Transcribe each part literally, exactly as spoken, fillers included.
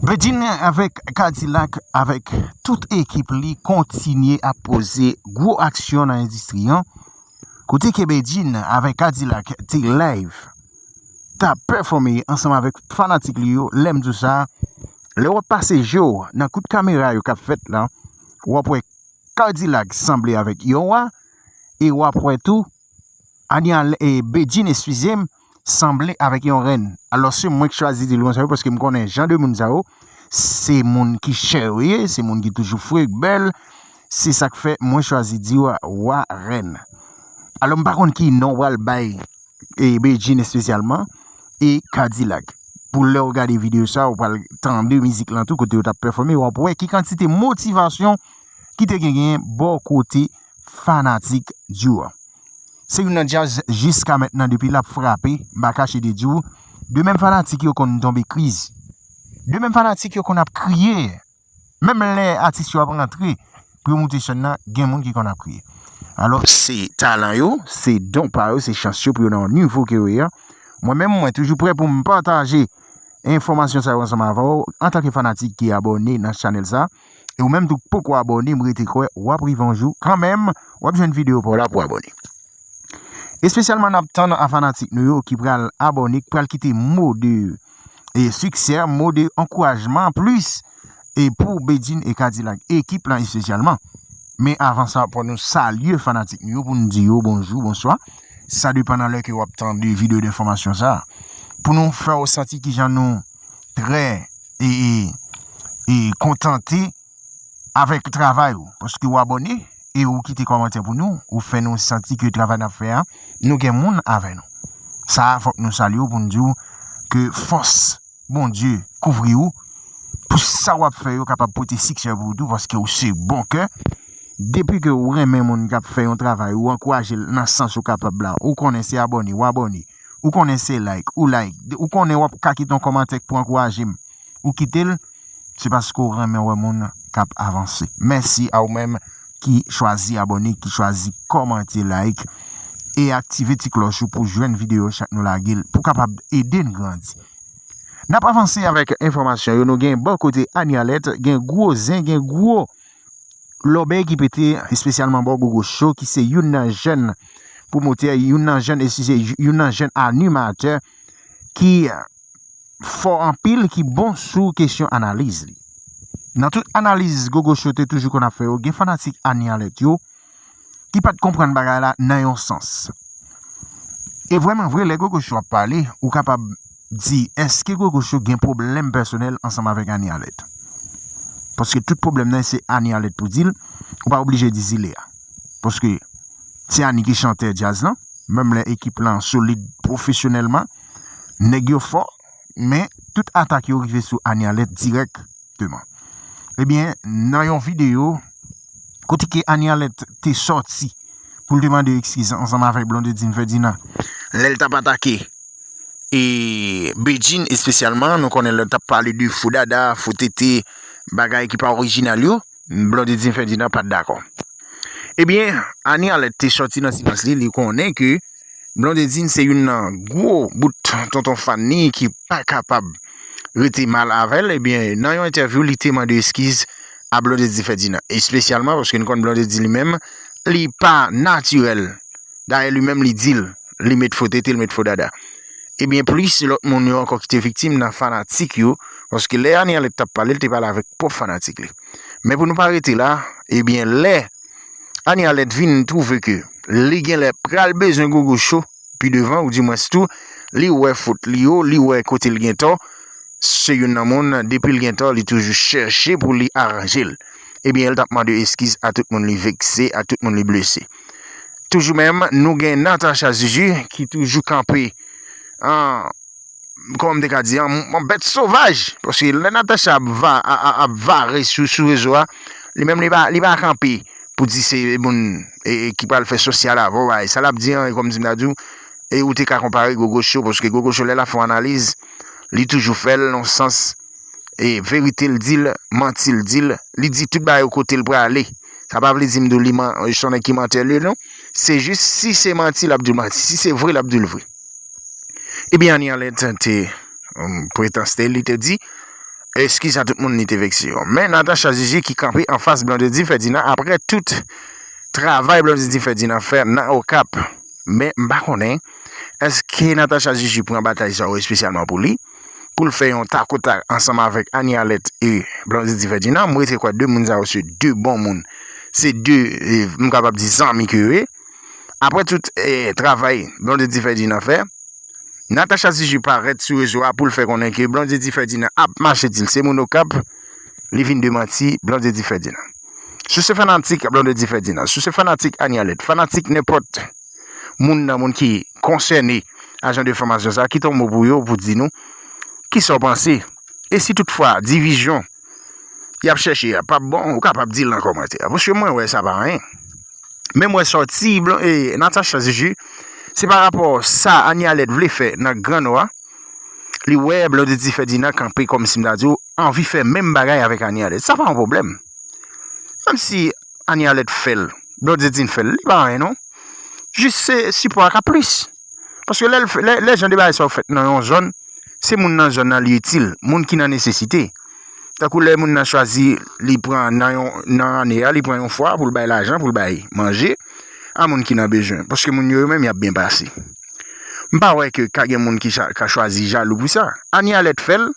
Bedjine avèk K-Dilak, avèk tout ekip li, kontinye ap poze gwo aksyon nan endistri an. Kote ke Bedjine avèk K-Dilak te live, t ap pèfòme ansanm avèk fanatik li yo, lè m di w sa, lè w ap pase je w nan kout kamera yo k ap fèt la, w ap wè K-Dilak sanble avèk yon wa, e w ap wè tou Ania, e, Bedjine, eskize m, sanble avèk yon rèn. Alò, se mwen k chwazi di l konsa wi, paske m konnen jan de moun sa yo, se moun ki chè yo ye, se moun ki toujou fre, bèl. Se sa k fè mwen chwazi di w wa rèn. Alò, m pa konn ki non w pral bay, e, Bedjine espesyalman, e K-Dilak. Pou lè w gade videyo sa, w pral tande mizik lan tou, kote yo t ap pèfòme, w ap wè ki kantite motivasyon ki te genyen bò kote fanatik duo a. Se youn nan djaz jiska mentnan depi l ap frape, m pa kache de di w, de menm fanatik yo konn tonbe kriz. De menm fanatik yo konn ap kriye. Menm lè atis yo ap rantre pou yo moute sèn nan, gen moun ki konn ap kriye. Alò, se talan yo, se don pa yo, se chans yo pou yo nan yon nivo ke yo ye a. Mwen menm, mwen toujou prè pou m pataje enfòmasyon sa yo ansanm avè w, antanke fanatik ki abòne nan chanèl sa. E ou menm tou k poko abòne, m rete kwè w ap rive yon jou kanmenm, w ap jwenn videyo pa w la pou abòne. Espesyalman, n ap tann a fanatik nou yo ki pral abòne, ki pral kite mo de, e, siksè, mo de ankourajman plis, e, pou Bedjine e K-Dilak, ekip lan espesyalman. Men avan sa, pou nou salye fanatik nou yo, pou nou di yo bonjou, bonswa. Sa depann nan lè ke w ap tande videyo de enfòmasyon sa. Pou nou fè w santi kijan nou trè, e, e, e kontante avèk travay ou, paske w abòne e ou kite kòmantè pou nou, ou fè nou santi ke travay n ap fè a, nou gen moun avè nou. Sa a, fòk nou salye w pou n di w ke fòs Bondye kouvri w pou sa w ap fè yo kapab pote siksè pou ou tou, paske ou se bon kè. Depi ke ou renmen moun k ap fè yon travay, ou ankouraje l nan sans ou kapab la, ou konnen se abòne, ou abòne, ou konnen se like, ou like, ou konnen w ap ka kite yon kòmantè pou ankouraje m, ou kite l, se paske w renmen wè moun k ap avanse. Mèsi a ou menm ki chwazi abòne, ki chwazi kòmante, like, e aktive ti klòch ou pou jwenn videyo chak nou lage l, pou kapab ede n grandi. N ap avanse avèk enfòmasyon yo. Nou gen bò kote Anialette, gen gwo zen, gen gwo lòbèy ki pete, espesyalman bò Gogo Show, ki se youn nan jèn pwomotè, youn nan jèn, eskize, youn nan jèn animatè ki fò anpil, ki bon sou kesyon analiz li. Nan tout analiz Gogo Show te toujou konn ap fè yo, gen fanatik Anialette yo ki pa t konprann bagay la nan yon sans. E vrèman vre, lè Gogo Show ap pale, ou kapab di, èske Gogo Show gen pwoblèm pèsonèl ansanm avèk Anialette? Paske tout pwoblèm nan se Anialette pou di l, ou pa oblije di Zile a. Paske se Ani ki chantè djaz lan, menm lè ekip lan solid pwofesyonèlman, nèg yo fò, men tout atak yo rive sou Anialette dirèkteman. Ebyen, nan yon videyo, kote ke Anialette te sòti pou l te mande eskiz ansanm avèk Blondedine Ferdinand, lè l t ap atake e Bedjine espesyalman, nou konnen lè l t ap pale de fo dada, fo tete, bagay ki pa orijinal yo, Blondedine Ferdinand pa t dakò. Ebyen, Anialette te sòti nan silans li, li konnen ke Blondedine se youn nan gwo bout tonton fan li ki pa kapab rete mal avè l. Ebyen, nan yon entèvyou, li te mande eskiz a Blondedine Ferdinand, espesyalman paske n konn Blondedine li menm, li pa natirèl. Dayè, li menm, li di l, li met fo tete, li met fo dada. Ebyen, plis lòt moun yo ankò ki te viktim nan fanatik yo, paske lè Anialette t ap pale, l te pale avèk pwòp fanatik li. Men pou nou pa rete la, ebyen, lè Anialette vin twouve ke li genlè pral bezwen Gogo Show pi devan, oudimwens tou, li wè fot li yo, li wè kote l gen tò, se youn nan moun, depi l gen tò, li toujou chèche pou li aranje l. Ebyen, l t ap mande eskiz a tout moun li vekse, a tout moun li blese. Toujou menm, nou gen Natacha Zuzu ki toujou kanpe an, kòman m te ka di, an, an bèt sovaj. Paske lè Natacha ap va, a, a, ap vare sou, sou rezo a, li menm li pa, li pa kanpe pou di se moun, e, e, ki pral fè sosyal avè w, bagay. Sa l ap di an, e kòmsi m ta di w, e ou te ka konpare Gogo Show, paske Gogo Show, lè l ap fè yon analiz, li toujou fè l nan sans, e verite l di l, manti l di l, li di tout bagay yo kote l prale. Sa pa vle di m di w li man-, se yon nèg ki mantè li, non. Se jis, si se manti, l ap di w manti. Si se vre, l ap di w vre. Ebyen, Anialette te, um, pretanste, li te di, Eskiz a tout moun, li te vekse yo. Men Natacha Zuzu ki kanpe anfas Blondedy Ferdinand apre tout travay Blondedy Ferdinand fè nan Okap. Men m pa konnen, èske Natacha Zuzu pran batay sa yo espesyalman pou li, pou l fè yon takotak ansanm avèk Annie Alerte e Blondedy Ferdinand? M rete kwè de moun sa yo se de bon moun. Se de, eh, m kapab di zanmi ke yo ye. Apre tout, eh, travay Blondedy Ferdinand fè, Natacha Zuzu parèt sou rezo a pou l fè konnen ke Blondedy Ferdinand ap mache di l se moun Okap, li vin demanti Blondedy Ferdinand. Si w se fanatik Blondedy Ferdinand, si w se fanatik Annie Alerte, fanatik nenpòt moun nan moun ki konsène a jan de fòmasyon sa, kite yon mo pou yo pou di nou kisa w panse. E si toutfwa divizyon y ap chèche a p ap bon, ou kapab di l nan kòmantè. Paske mwen wè sa pa anyen. Men m wè sòti Blan-, e, Natacha Zuzu, se pa rapò sa Annie Alerte vle fè nan Gran Nò a. Li wè Blondedy Ferdinand kanpe kòmsi m ta di w, anvi fè menm bagay avèk Annie Alerte. Sa pa yon pwoblèm. Menm si Annie Alerte fè l, Blondedy fè l, li pa anyen non. Jis se sipò a k ap plis. Paske lè, lè, lè jan de bagay sa yo fèt nan yon zòn, se moun nan zòn nan li itil, moun ki nan nesesite. Tankou lè moun nan chwazi, li pran nan yon, nan ane a, li pran yon fwa pou l bay lajan, pou l bay manje a moun ki nan bezwen. Paske moun yo, yo menm, y ap byen pase. M pa wè ke ka gen moun ki cha-, ka chwazi jalou pou sa. Annie Alerte fè l,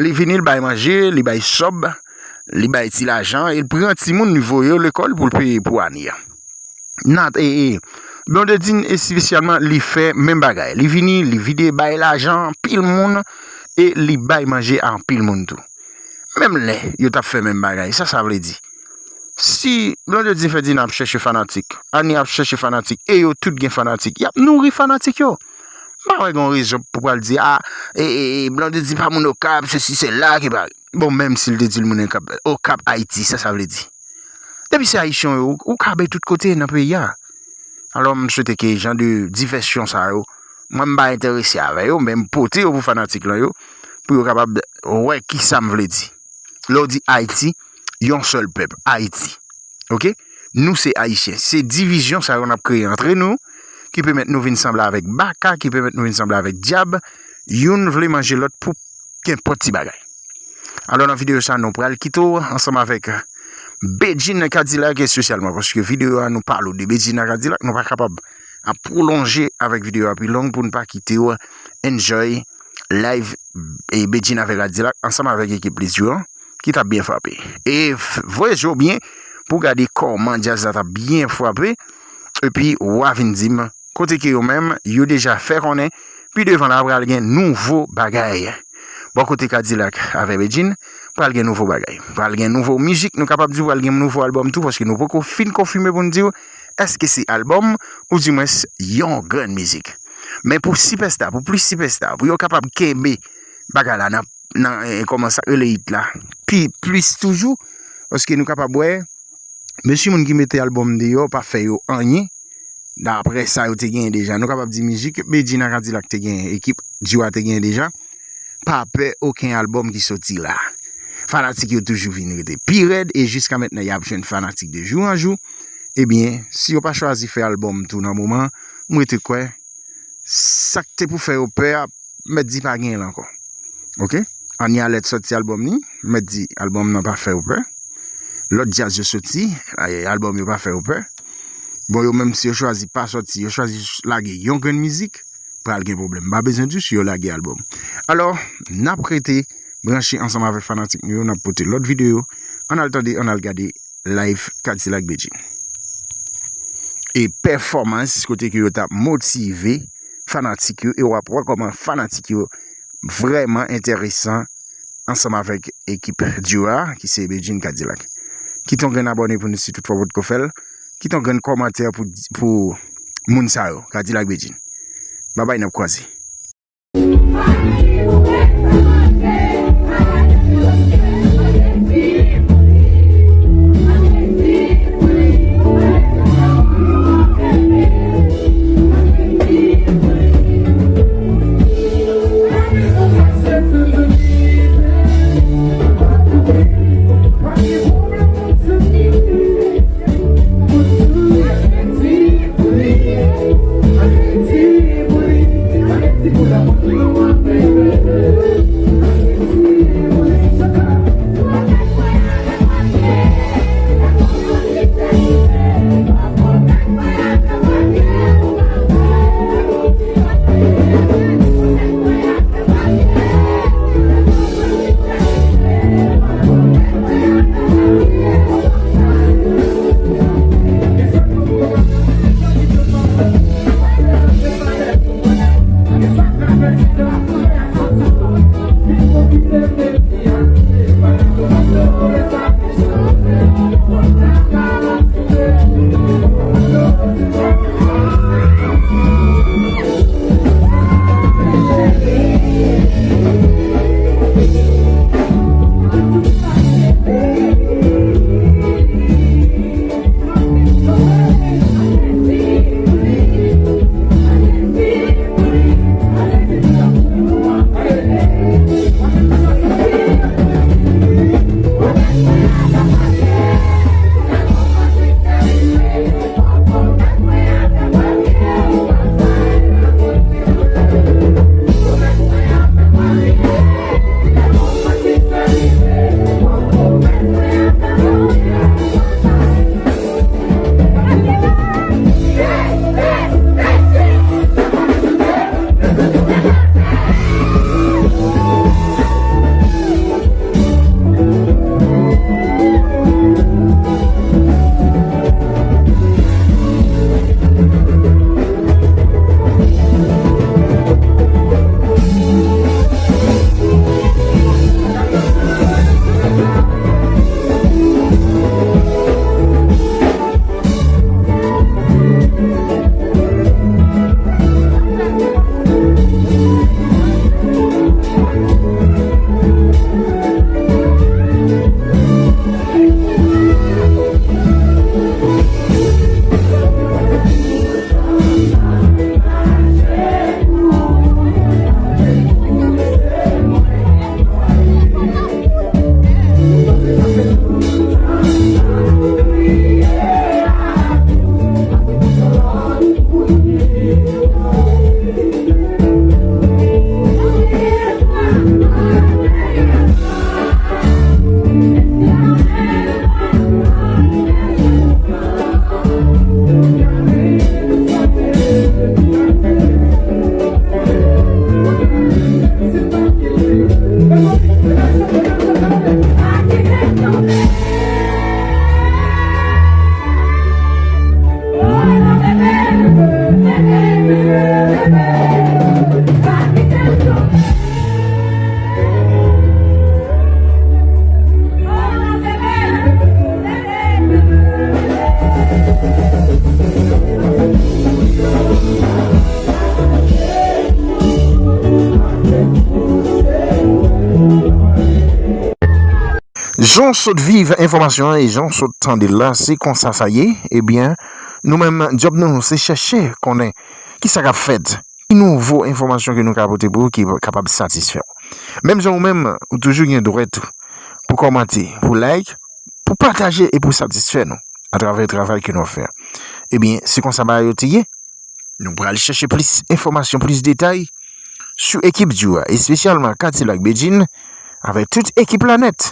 li vini, li bay manje, li bay sòb, li bay ti lajan, e l pran timoun, li voye yo lekòl pou l peye pou ane a. Nat, e, e, Blondedy espesyalman, li fè menm bagay. Li vini, li vide bay lajan anpil moun, e li bay manje a anpil moun tou. Menm lè yo t ap fè menm bagay, sa sa vle di? Si Blondedy Ferdinand ap chèche fanatik, Annie ap chèche fanatik, e yo tout gen fanatik, y ap nouri fanatik yo. M pa wè gen rezon pou pral di, a, e, e, e, Blondedy pa moun Okap, sesi, sela, ki pa. Bon, menm si l te di l moun Okap, Okap Ayiti, sa sa vle di? Depi se Ayisyen yo, ou, ou kabe tout kote nan peyi a. Alò, m swete ke jan de divèsyon sa yo, mwen m pa enterese avè yo, men m pote yo pou fanatik lan yo, pou yo kapab wè kisa m vle di. Lè w di Ayiti, yon sèl pèp, Ayiti. Oke? Nou se Ayisyen. Se divizyon sa yo n ap kreye antre nou, ki pèmèt nou vin sanble avèk baka, ki pèmèt nou vin sanble avèk dyab. Youn vle manje lòt pou kenpòt ti bagay. Alò, nan videyo sa, nou pral kite w ansanm avèk Bedjine Kadilak espesyalman, paske videyo a, nou pale w de Bedjine Kadilak, nou pa kapab ap pwolonje avèk videyo a pi long pou n pa kite w enjoy live, e, Bedjine avèk Kadilak ansanm avèk ekip Plis Dyo an, ki t ap byen frape. E f-, voye je w byen pou gade kòman djaz la t ap byen frape, epi w a vin di m kote ke yo menm, yo deja fè konnen, pi devan la pral gen nouvo bagay. Bò kote Kadilak avè Bedjine, pral gen nouvo bagay. Pral gen nouvo mizik, nou kapab di pral gen nouvo albòm tou, paske nou poko fin konfime pou n di w èske se albòm, oudimwens yon grenn mizik. Men pou sipèsta, pou plis sipèsta, pou yo kapab kenbe bagay la nan, nan, e, kòman sa rele it la, pi plis toujou, paske nou kapab wè, mesye moun ki mete albòm deyò pa fè yo anyen, daprè sa yo te genyen deja. Nou kapab di mizik Bedjine Kadilak te genyen, ekip Dyo a te genyen deja. Pa pè okenn albòm ki soti la. Fanatik yo toujou vin rete pi rèd e jiska mentnan y ap jwenn fanatik de jou an jou. Ebyen, si yo pa chwazi fè albòm tou nan moman, m rete kwè, sa k te pou fè yo pè a, mèt di pa genyen l ankò. Oke? Annie Alerte sòti albòm li, mèt di albòm nan pa fè yo pè. Lòt djaz yo soti, ay, albòm yo pa fè yo pè. Bon, yo menm si yo chwazi pa sòti, yo chwazi lage yon grenn mizik, pral gen pwoblèm. M pa bezwen di w si yo lage albòm. Alò, n ap rete branche ansanm avèk fanatik nou yo, n ap pote lòt videyo. Ann al tande, ann al gade live Kadilak Bedjine. E pèfòmans kote ke yo t ap motive fanatik yo, e w ap wè kòman fanatik yo vrèman enteresan ansanm avèk ekip Dyo a, ki se Bedjine Kadilak. Kite yon grenn abòne pou nou si toutfwa w potko fè l. Kite yon grenn kòmantè pou, pou moun sa yo, Kadilak Bedjine. Babay, n ap kwaze. Jan w sot viv enfòmasyon an e jan w sot tande l la, se konsa sa ye. Ebyen, nou menm, djòb nou, se chèche konnen ki sa k ap fèt, ki nouvo enfòmasyon ke nou ka pote pou ou ki kapab satisfè w. Menm jan ou menm, ou toujou gen dwèt ou pou kòmante, pou like, pou pataje e pou satisfè nou atravè travay ke nou ap fè. Ebyen, se konsa bagay yo te ye. Nou pral chèche plis enfòmasyon, plis detay sou ekip Dyo a, espesyalman Katilak Bedjine, avèk tout ekip la nèt,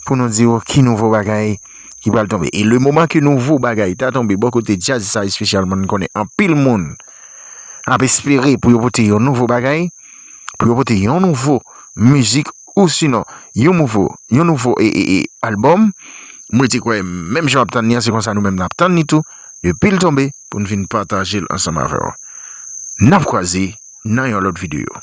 pou nou di w ki nouvo bagay ki pral tonbe. E le moman ke nouvo bagay ta tonbe bò kote djaz sa, espesyalman, nou konnen anpil moun ap espere pou yo pote yon nouvo bagay, pou yo pote yon nouvo mizik, ou sinon yon nouvo, yon nouvo e, e, e, albòm. Mwen te kwè menm jan w ap tann li an, se konsa nou menm n ap tann li tou. Depi l tonbe, pou n vin pataje l ansanm avè w. N ap kwaze nan yon lòt videyo.